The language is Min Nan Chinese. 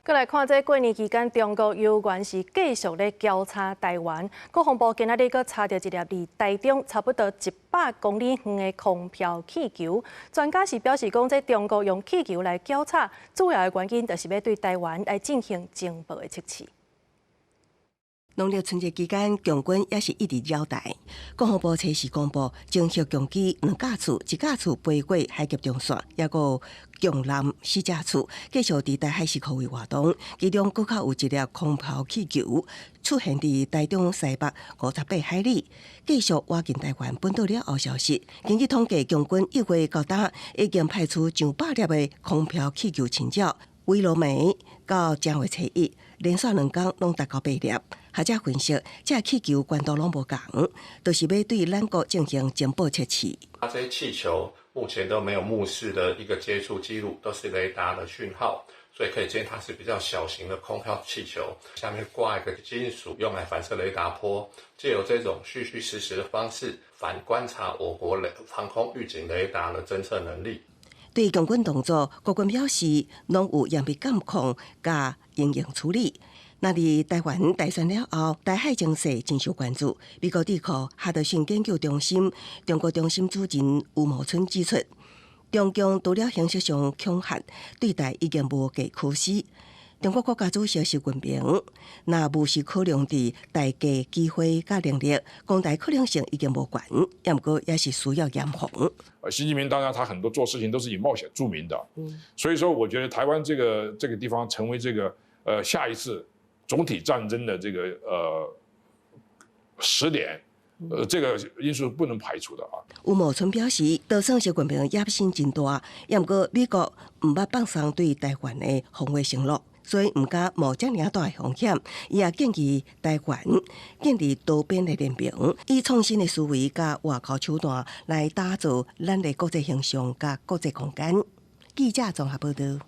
閣來看這過年期間，中國猶原是繼續咧攪查台灣。國防部今仔日閣查著一粒離台中差不多100公里遠的空飄氣球。專家是表示講，這中國用氣球來攪查，主要的原因就是欲對台灣來進行情報的測試。農曆春節期間，共軍也是一直擾台。國防部初時公布，偵測共機兩架次，一架次飛過海峽中線，抑閣共艦四架次，繼續佇台海時空域活動。其中閣較有一粒空飄氣球出現佇台中西北58海里，繼續倚近台灣本島了後消失。根據統計，共軍1月到今已經派出上百粒的空飄氣球侵擾，圍羅暝到正月初一，連續兩工攏達到八粒。學者分析，這氣球懸度攏無仝，就是欲對咱國進行情報測試。它這些氣球目前都沒有目視的一個接觸記錄，都是雷達的訊號，所以可以見它是比較小型的空飄氣球，下面掛一個金屬用來反射雷達波，借由這種虛虛實實的方式反觀察我國雷防空預警雷達的偵測能力。對共軍動作，國軍表示攏有嚴密監控佮因應處理。那佇台灣大選了後，台海情勢真受關注。美國智庫哈德遜研究中心中國中心主任吳茂春指出，中共除了形式上恐嚇，對台已經無計可施。中國國家主席習近平若無視考量佇台家機會佮能力，攻台可能性已經無懸，也毋過也是需要嚴防。習近平當然他很多做事情都是以冒險著名的，所以說我覺得台灣這個地方成為這個下一次總體戰爭的這個時點，這個因素不能排除的啊。吳茂春表示，就算習近平野心真大，也毋過美國毋捌放鬆對台灣的防衛承諾，所以毋敢冒遮爾大的風險。伊也建議台灣建立多邊的聯盟，以創新的思維佮外交手段來打造咱的國際形象佮國際空間。記者綜合報道。